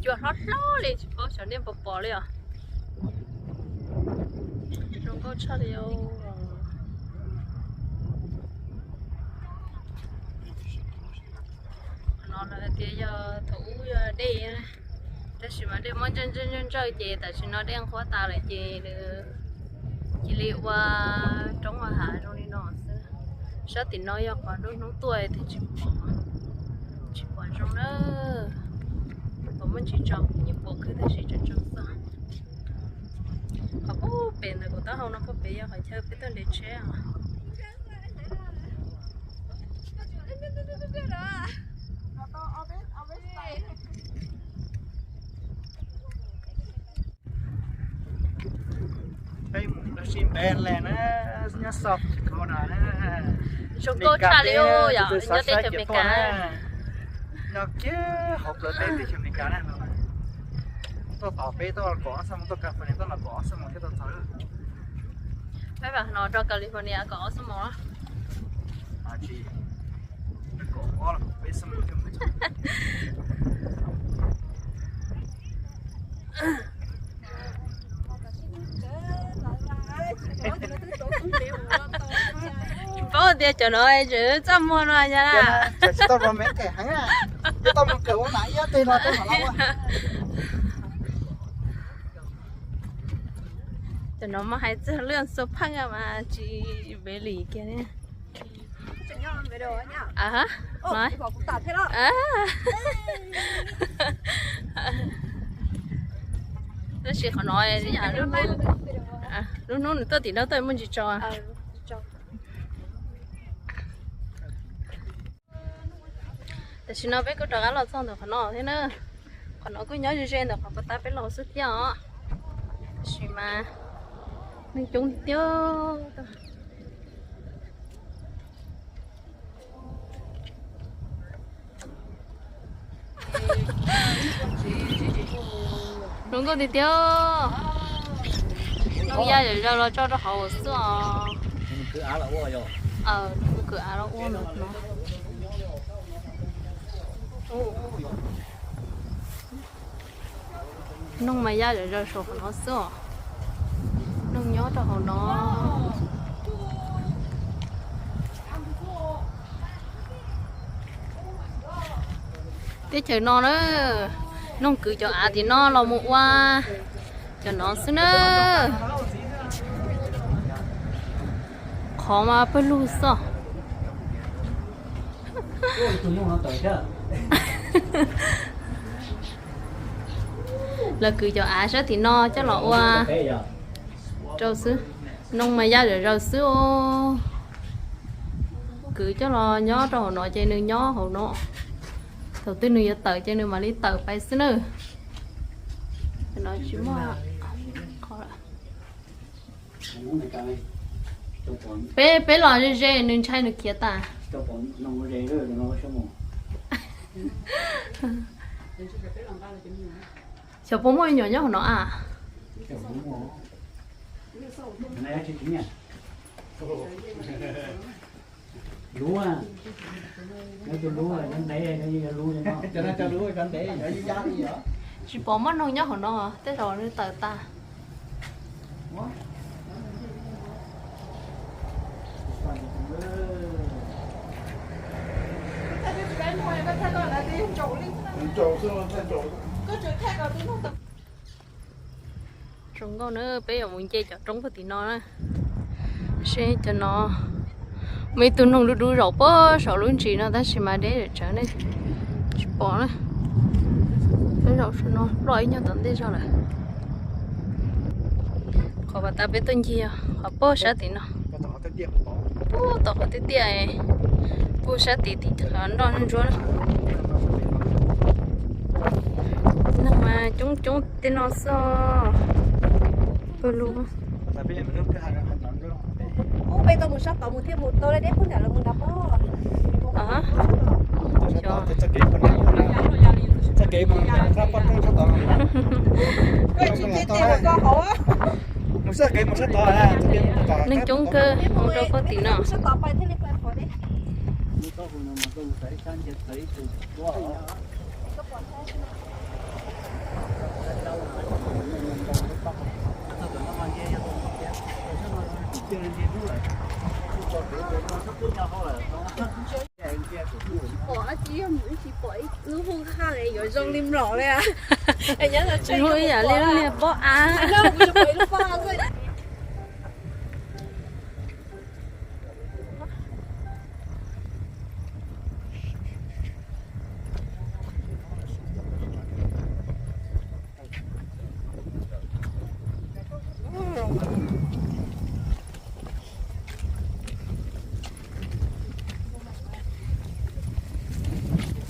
Cua hlob hlob li tsis paub xyov nej puas pom li os. Zoo nkauj tshaj li os. No lawv tias yog thaum ub yog dej, tab sis mas dej muab ntsawj ntsawj ntsawj ces tam sim no dej nqhuab tas lawm ces nws cia li ua roob ua hav zoo li no xwb. Sab tim no yog qhov nruab hnub tuaj thiaj tsis pom, tsis pom zoo na. Pom muaj ntsis tsaus, yeej pom khwb tab sis tsaus tsaus xwb. Qhov puag pem ntawm kuv taub hau no puag pem yog qhov chaw peb tuaj nres tsheb os. Peb mus ua si ntev lawm na, nyob xauj kho no na. Zoo nkauj tshaj li os, yog nyob teb chaws Amelikas. Nyob kiag hauv plawv teb teb chaws Amelikas na. Tuaj tom peb tuaj kaum ob xuab moos, tuaj California tuaj los kaum ob xuab moos thiaj tuaj txog. Peb mam no rau California kaum ob xuab moos. Tsis, kaum ob los peb xuab moos thiaj mus txog. Tsis paub tias cov no tseem txaj muag no nyab. Tsis tau mus me kawm heev, tau mus kawm ua mam ib teg no tau mam los ua. Cov no mas hais txog lub xua pheej mas tsis npe li kiag li. Tab sis qhov no lub hnub nws tuaj tim no tuaj muaj ntsis tsaus. Tam sim no peb kuj rov qab los txog ntawm qhov no thiab na. Qhov no kuj nyob ze ze ntawm qhov puag ta peb los xwb thiab os. Tab sis mas neeg coob tiag. Zoo nkauj tiag tiag. Noog yaj zom zaws los tso rau hauv xwb os. Kwv av los ua no. Noog mas yaj zom zaws saum qhov no xwb os. Noog nyob rau hauv no. Teb chaws no na, noog kwv cov av tim no los mus ua cov no xwb na. Qhov mas pawg lug xwb. Lawv kwv cov av sab tim no coj los ua rau xwb. Noog mas yaj zom zaws xwb os. Kwv coj los nyob rau hauv no ces nws nyob hauv no. Thaum twg nws yuav tawm ces nws mam li tawm pais xwb na. No tsis muaj qhov lawm. Peb, peb los ze ze nws ntshai nws khiav tas. Xyov puas muaj me nyuam nyob hauv no a? Tsis pom muaj noog nyob hauv no, tej zaum nws tawm tas. Zoo nkauj na, peb yuav mus nce cov roob puag tim no na. Seb cov no, muaj ib tug noog dub dub zaum puag saum lub ntsis no tab sis mas deb tsawv ne, tsis pom na. Peb zaum saum no ploj ib nyuag tom ntej zog lawm. Qhov pas tas peb tuaj ncig qhov puag sab tim no. Puag tom qhov tiaj tiaj, puag sab tim tim qhov nroj ntsuab na. Neeg mas coob coob tej no xwb. Pawg lug. Ub, peb tau mus sab tod mus thiaj mus tau deb deb pug nram lawv mus nrad pob. Neeg coob kawg mus rau puag tim no. Pom tsis pom ib lub hoob haj yuav zoo li mlom li. Ib yam li lub niag pob av.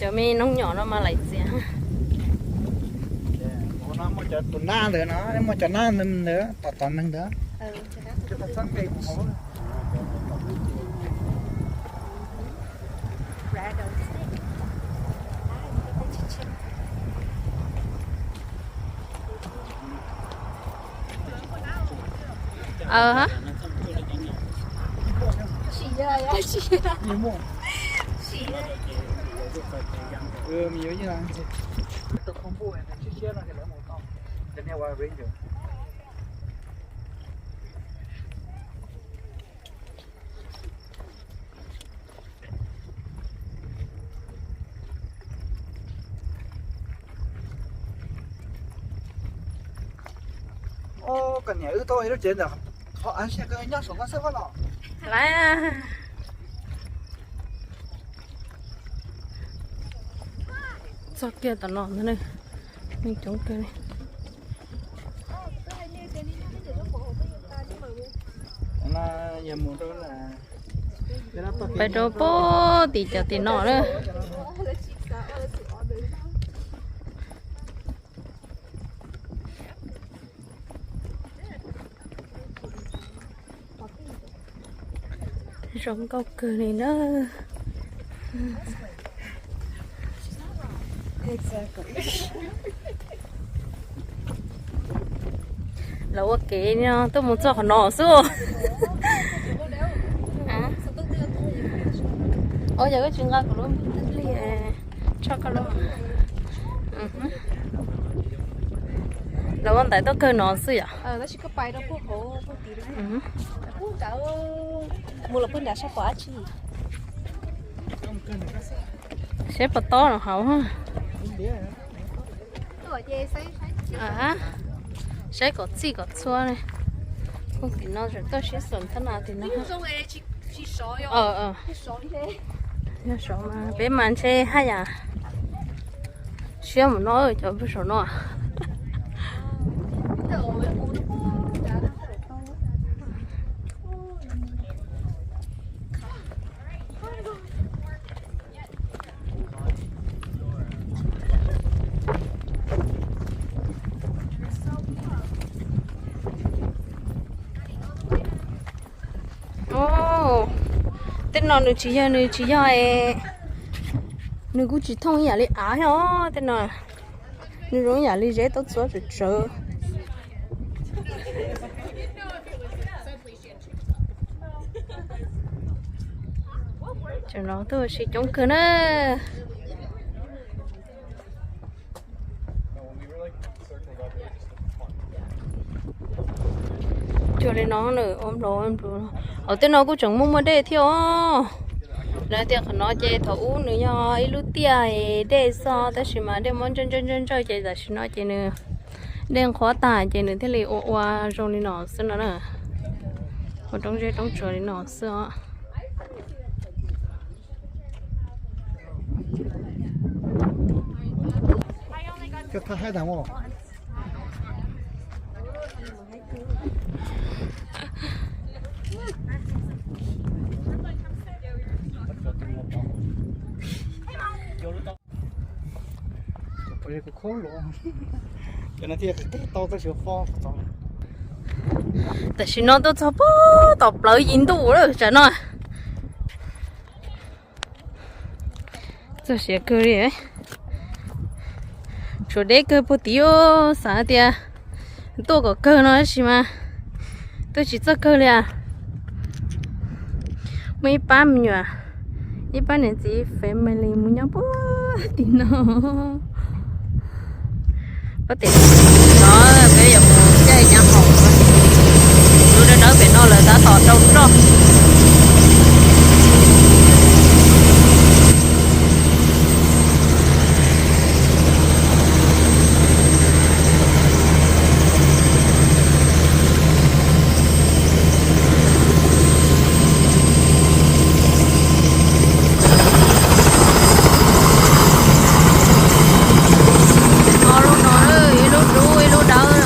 Cov me noob nyom no mas laim txias. Tus nab ntawd no, muaj cov nab ntawd tom tom neeg ntawd. Koj niam wb tuaj ib lub tsev ntawm qhov av siab kawg nyob saum no xwb los. Txog kiag tom no ntag, neeg coob kawg li. Pais rau pem tim cov tim no na. Zoo nkauj kawg li na. Lawv ua kev no tuaj mus txog qhov no xwb. Yog koj tsis nqa kuv lub npib li, tso koj lub. Lawv ua ntaiv tuaj kawg no xwb yom. Saib puas tob no hauv. Saib kom txij kom txhua li. Tim no tseem tuaj siab xom thab na tim no. Yog sov mas peb mas ntshe haj yam siab mus no cov pug saum no. Tej no nws tsis yog, nws tsis yog, nws kuj tsis thooj ib yam li av thiab os. Tej no nws zoo ib yam li zeb taub txua tsawv tsawv. Cov no tuaj ua si coob kawg na. Cuag li no, ua nplus ua nplus. Hauv tej no kuj tseem muaj muaj dej thiab os. Lawv tias qhov no ces thaum ub nws yog ib lub tiaj dej xwb, tab sis mas dej muab ntsawj ntsawj ntsawj ntsawj ces tam sim no ces nws dej nqhuab tag ces nws thiaj li ua ua zoo li no xwb no na. Ua roob zeb roob tsuas li no xwb os. Tam sim no tuaj txog puag tom plawv yim ntuj lawm tsam no. Txog siav kawg li. Tshuav deb kawg puag tid, xav tias tuaj kom kawg no tab sis mas tuaj tsis txog kawg li as. Muaj ib pab me nyuam, ib pab niam txiv family mus nyob puag tim no. Pab tim no peb yuav mus caij nyav haus. Lub Dawb pem no lawm tab tom rau roj. Ho lub no, ib lub dub ib lub dawb.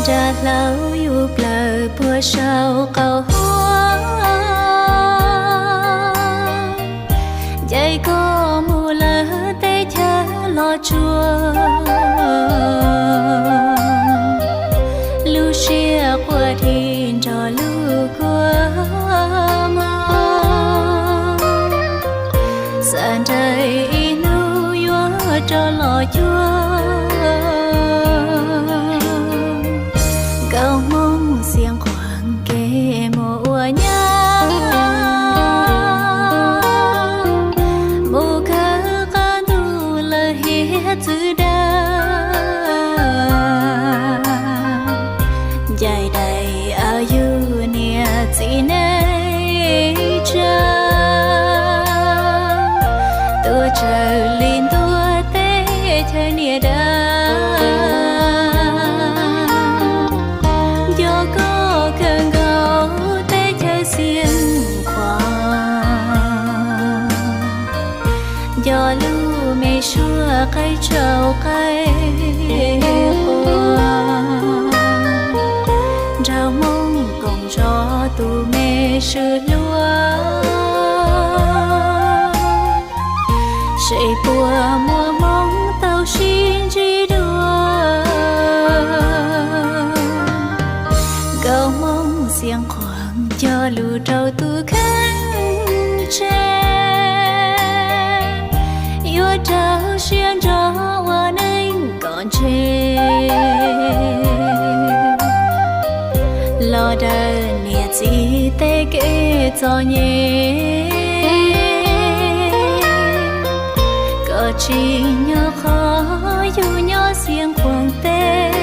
Nrag hlau yus plaws puag saum qaum huab, ncaim koj mus lawm teb chaws los tsuas, lub siab quaj dhi nrog lub kua muag, xav nrhiav ib hnub yuav rov los cuag. Nkauj Hmoob Xia Khuam kev mus ua nyab, mus kawm qab ntuj lawm hiav txwv dag, ncaim daim av yug niam txiv neej tsa, tuav tsawv li ntuj teb chaws niam dab. Nco koj kawg nkaus teb chaws Xia Khuam, nco lub me suab qaib tsaus qaib qua, nraug Hmoob koom zov tus me swm hlub, seb puas muaj hmoo tau sib ntsib dua. Nkauj Hmoob Xia Khuam cog lus rau tus kheej tseg, yuav rau siab ntso ua neej kom ntseg, los daws niam txiv tej kev txom nyem, kom tsim nyog qhov yus nyob Xia Khuam teb.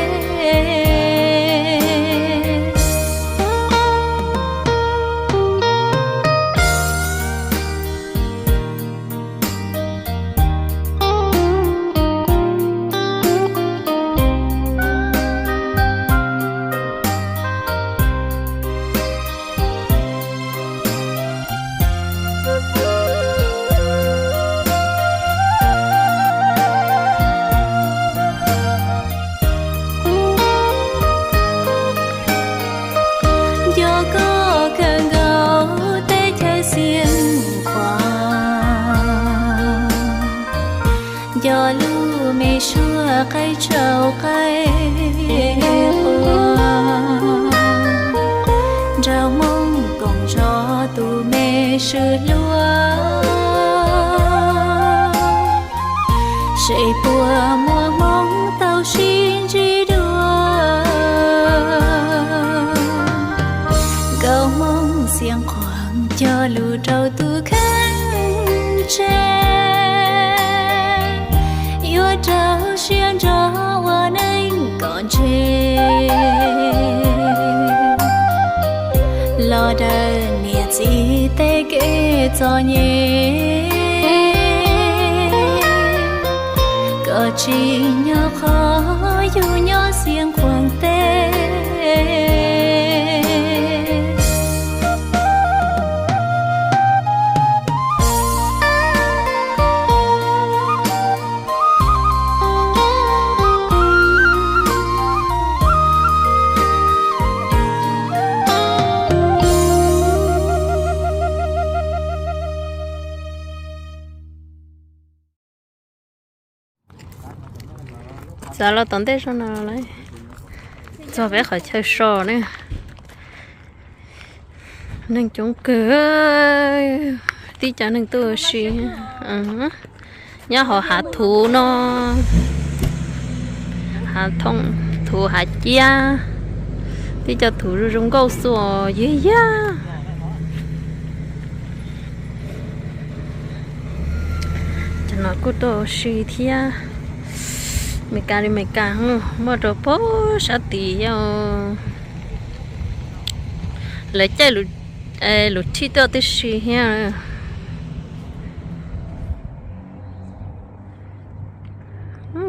Nco koj kawg nkaus teb chaws Xia Khuam, nco lub me suab qaib tsaus qaib qua, nraug Hmoob koom zov tus me swm hlub, seb puas muaj hmoo tau sib ntsib dua. Nkauj Hmoob Xia Khuam cog lus rau tus kheej tseg, yuav rau siab ntso ua neej kom ntseg, los daws niam txiv tej kev txom nyem, kom tsim nyog qhov yus nyob Xia Khuam teb. Txav los tom ntej zog no lawm, txog peb qhov chaw so na. Neeg coob kawg, tib cov neeg tuaj ua si. Nyob hauv hav thuv no, hav thooj, thuv hav ciab, tib cov thuv zoo zoo nkauj xwb os, yog yag. Cov no kuj tuaj ua si thiab. Meskas li Meskas, muaj rau pem sab tid yog lawv caij lub thij tuaj tib si thiab.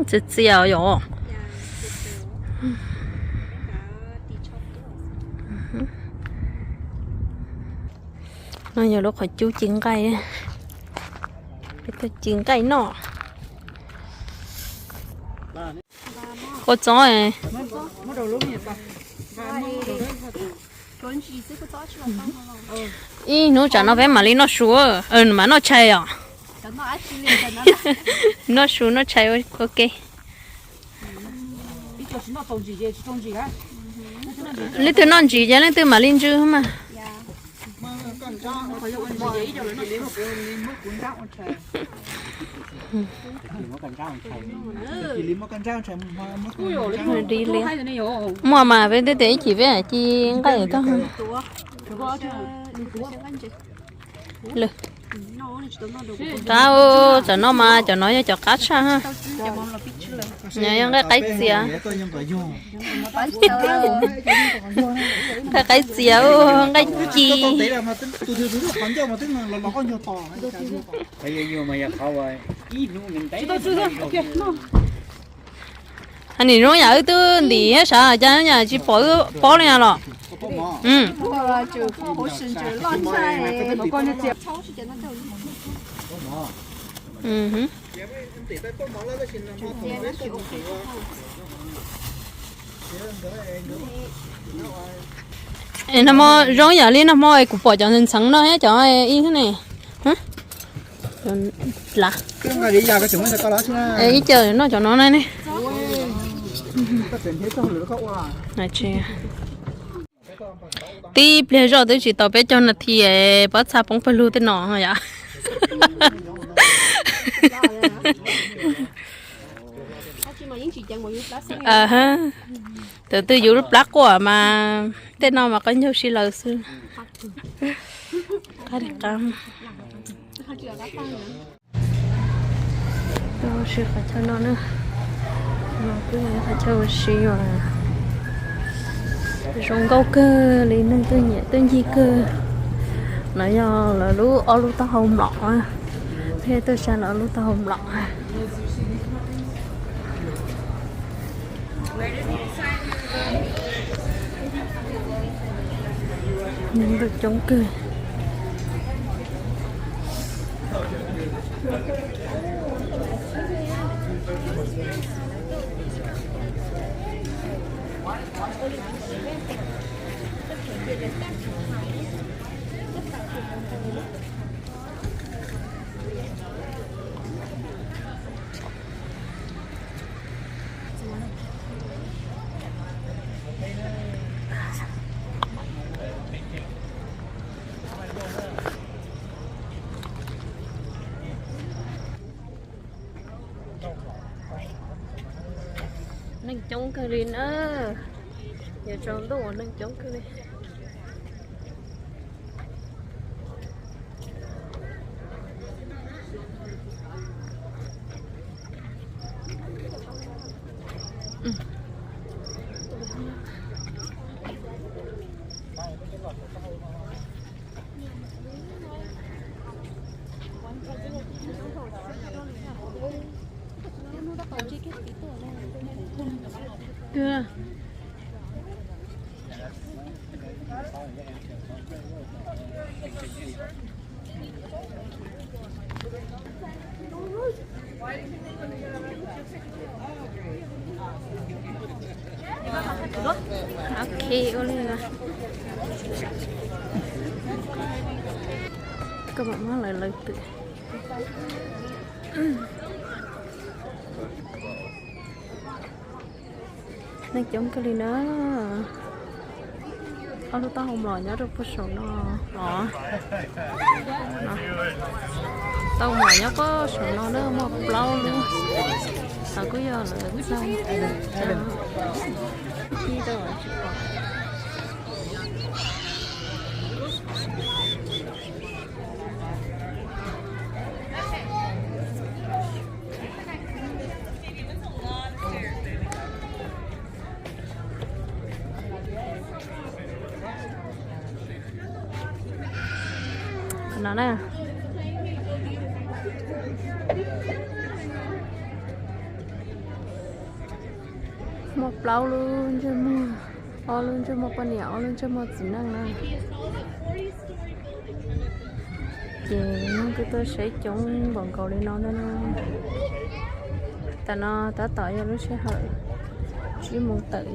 Txias txias yom. No yog lub qhov cub ci nqaij, peb tuaj ci nqaij noj. Kua txob, ib hnub tsam no peb mam li noj su, mam noj tshais os. Noj su noj tshais ua ke. Leej twg noj ntsis ces leej twg mam li ntsw mas. Muaj mas peb twb tias ib chim peb ci nqaij tau. Lwm. Qab, tsam no mas cov no yog cov qab tshaj ha. Yog nqaij qaib txias. Nqaij qaib txias, nqaij ci. Nim zoo yam wb twb ntim thiab sav, cas yam tsis pom wb pob li los. Nag hmo zoo yam li nag hmo kuv pom cov ntxheev no thiab cov ib ne. Ib co noj cov no na ne. Tib pliag zoj twb tsis tau peb caug nas this pob txha poob pawg lug tej no yom. Tus twg yus lub plab quaj mas tej no mas qab ncaug si lawm xwb. Qab li qab. Tuaj ua si qhov chaw no na, no kuj yog qhov chaw ua si uas zoo nkauj kawg li, neeg tuaj nyiam tuaj ncig kawg. No yog lawv lub, ob lub taub hau mlom, peb tuaj saib lawv lub taub hau mlom. Neeg tuaj coob kawg. Neeg coob kawg li na, yuav tsaus ntuj uas neeg coob kawg li. Ok, ua li na. Koj mam muab lawv lawv twm. Neeg coob kawg li na. Ob lub taub hau mlom nyob rau puag saum no. Taub hau mlom nyob puag saum no na, muaj plaub lub. Xav kuj yog lawv txog. No na. Muaj plaub lub ntsej muag, ob lub ntsej muag poj niam, ob lub ntsej muag txiv neej na. Ces neeg kuj tuaj saib coob npaum nkaus li no ntag no. Tam no tab tom yog lub sij hawm tsib moos tawm.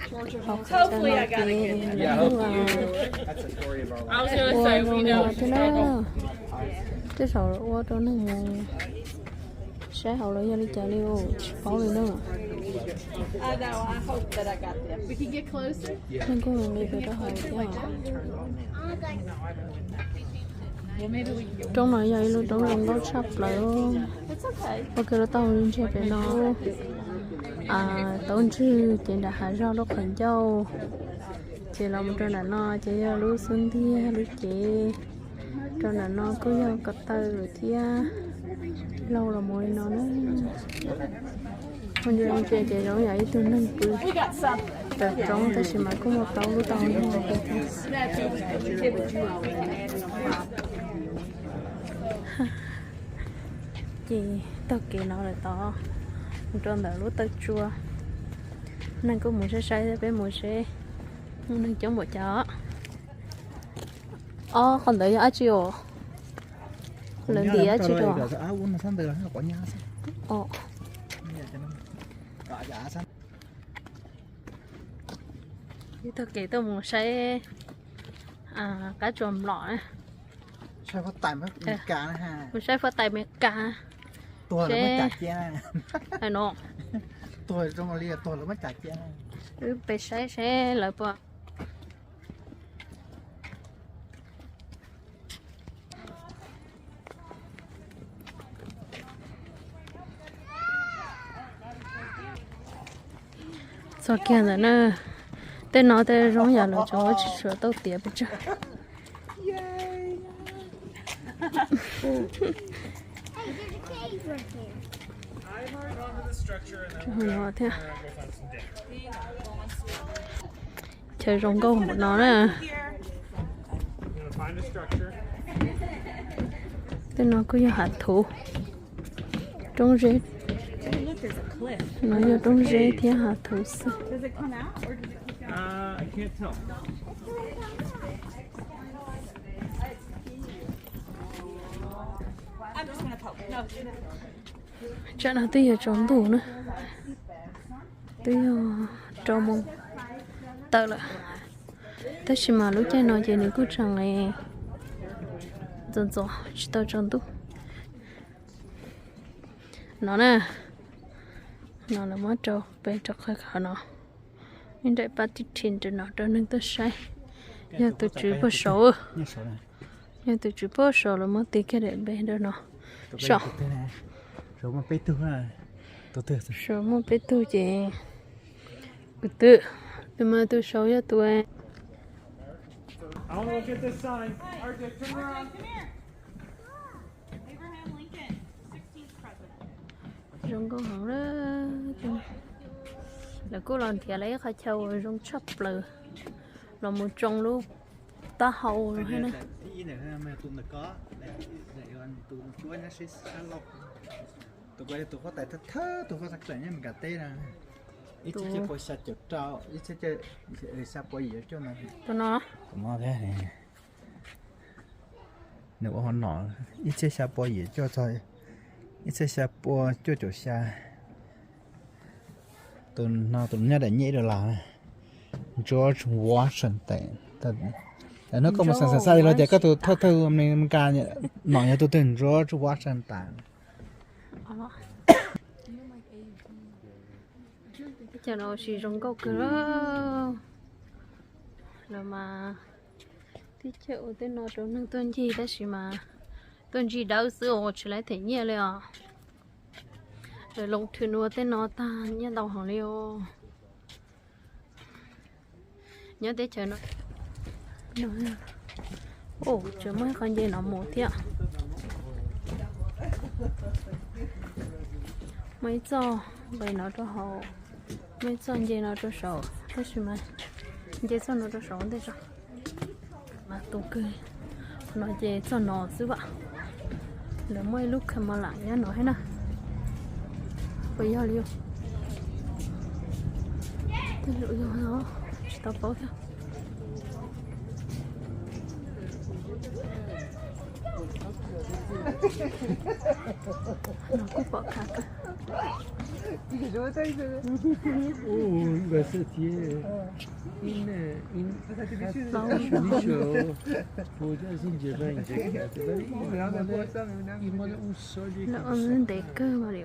Hauv qhov chaw no ces lawv kuj ua zoo li no thiab na. Tej zaum ua rau neeg mus saib hauv los yog li cas li tsis paub li na. Neeg kuj mus nqis pem rau hauv thiab. Roob no yog ib lub roob zoo nkauj tshaj plaws. Ua ke lub taub hau ntseg pem no, taub ntswg ces nram hav zog lub qhov ncauj, ces los mus rau nram no ces yog lub xub ntiag lub cev. Rau nram no kuj yog ko taw lawm thiab. Laug los mus li no na. Ua ntsia ua ntsia ces zoo yam ib tug neeg pw raws roob tab sis mas kuj muaj plaub lub taub hau ntseg thiab. Ces taug kev no lawm tod mus rau ntawm lub taw tsua. Neeg kuj mus saib saib thiab, peb mus seb muaj neeg coob npaum cas. Ob qhov ntawd yog dab tsi os? Lawv ntim dab tsi rau? Taug kev tuaj mus saib qab tsuas mlom na. Mus saib huab tais Amelikas. Wb pem saib seb lawv puas txog kiag ntawm na. Tej no tej zoo yam lawv tseem tsis tshua tau tiav pes tsawg. Thiab. Chaw zoo nkauj npaum no na. Tej no kuj yog hav thuv, roob zeb. No yog roob zeb thiab hav thuv xwb. Tsam no twb yuav tsaus ntuj na, twb yog rau moos tawm lawm, tab sis mas lub caij no ces nws kuj tseem ntxov ntxov tsis tau tsaus ntuj. No na, no lawv muab rau pem rau qhov no, ib nraim pab tib rhi rau no rau neeg tuaj saib. Yog tus tswv puag saud, yog tus tswv puag saud lawv muab tis kiag daim npe rau no. Saum, saum muaj peb tug ces, tus twg, tus mas tus saud yog tus zoo nkauj heev. Lawv kuj los nrhiav lawv ib qhov chaw uas zoo tshaj plaws los mus tsoo lub taub hau no. Tus no, nws ua hauv no, ib txhiab xya pua yim cuaj txog ib txhiab xya pua cuaj caum xya. Tus no tus nyob daim nyiaj ib dollar na. George Washington. Hnub koj mus xeem xeem xaj los tias koj tus thawj thawj Amelikas nom yog tus twg, George Washington. Cov no ua si zoo nkauj kawg li. Lawv mas tib chaws ua tej no rau neeg tuaj ncig tab sis mas tuaj ncig dawb xwb uas tsis laib them nyiaj li os. Lawv loo thwm ua tej no tag nyiaj ntau heev li os. Nyob teb chaws no, tseem muaj ib qho nce no mus thiab. Muaj ib txoj nqis no rau hauv, muaj ib txoj nce no rau saud, tab sis mas nce txoj no rau saud ua ntej tso. Mas tus kawg no ces txoj no xwb vam. Lawv muaj ib lub kha ma lam nyob no thiab na. Puas yog li? Tej zaum yog no, tsis tau paub thiab. No kuj pom khav kawg. Lawv ua ntev kawg mas li.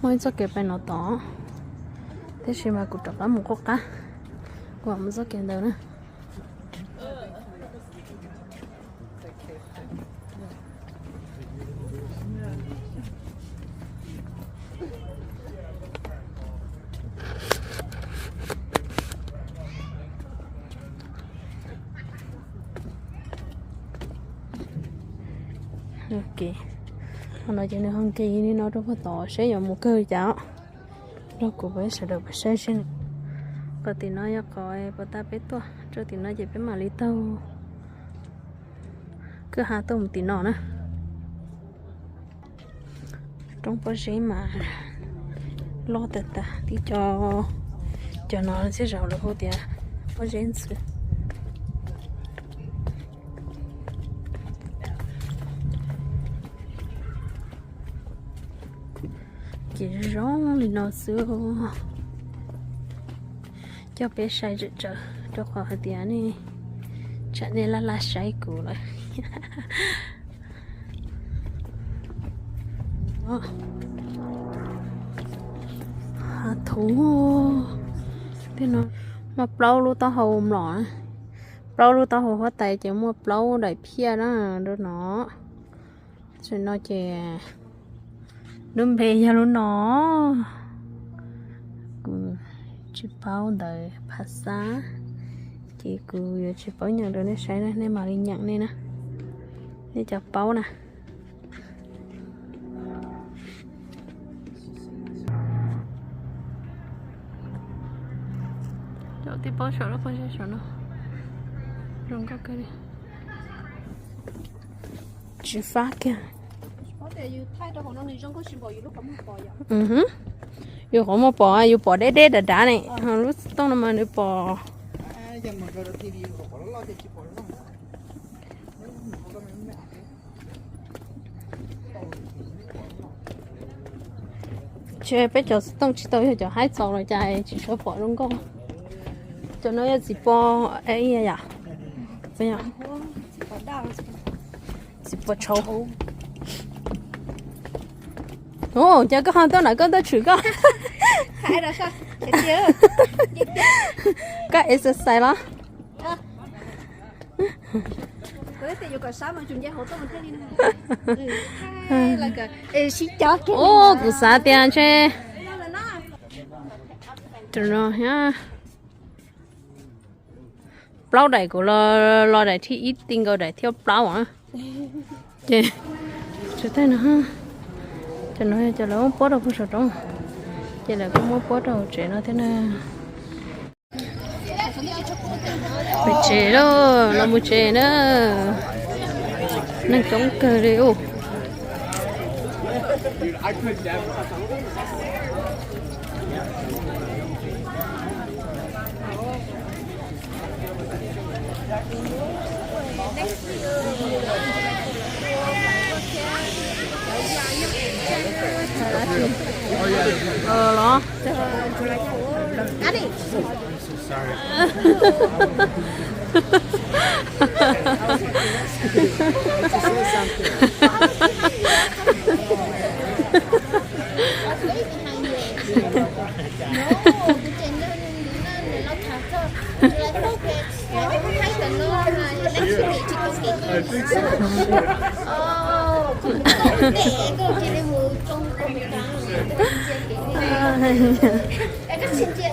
Muaj ib txoj kev pem no tod, tab sis mas kuv rov qab mus qub qab, kuv mam mus txoj kev ntawd na. Ok, qhov no ces nws ho nqis li no rau puag tod seb yuav mus kawg li cas. Nrog kuv peb sawv daws peb saib seb. Qhov tim no yog qhov puas tas peb tuaj, rau tim no ces peb mam li taug kwj ha tuaj mus tim no na. Roob pob zeb mas loj tag tag, tib co, cov no thiaj zaum lawv hu tias pob zeb ntxwv. Ces zoo li no xwb. Coj peb saib tsawv tsawv rau qhov hais tias nej, tsam nej laj laj saib kuv lawm. Hav thuv, tej no muaj plaub lub taub hau mlom, plaub lub taub hau huab tais ces muaj plaub daim phiaj na rau no. Tam no ces lub npe yog lub no, kuv tsis paub ntawv phas xab, ces kuv yuav tsis paub nyeem rau nej saib na, nej mam li nyeem nej na, nej cov paub na. Cov tib paub saum lub pob zeb saum no zoo nkauj kawg li. Tsis fab kiag. Yus qhov muag pom, yus pom deb deb dav dav ne, ho lub xov tooj no mas nws pom. Ces peb cov xov tooj tsis tau yog cov haib txaus los cas tsis tshua pom zoo nkauj. Cov no yog txiv pos yom? Txiv pos tshauv. Ua cas koj ho tuaj na, koj tuaj tshwm koj? Koj exercise los? Ua kuv xav tias ntshe, no, plaub daim kuv los, los daim thib ib ti nkaus daim thib plaub. Ces, no, ces lawv muab puab rau puag saum roob, ces lawv kuj muab puab rau hauv tsev no thiab na. Mus tsev lauj, los mus tsev na. Neeg coob kawg li ub. Los. Koj tsis ntsia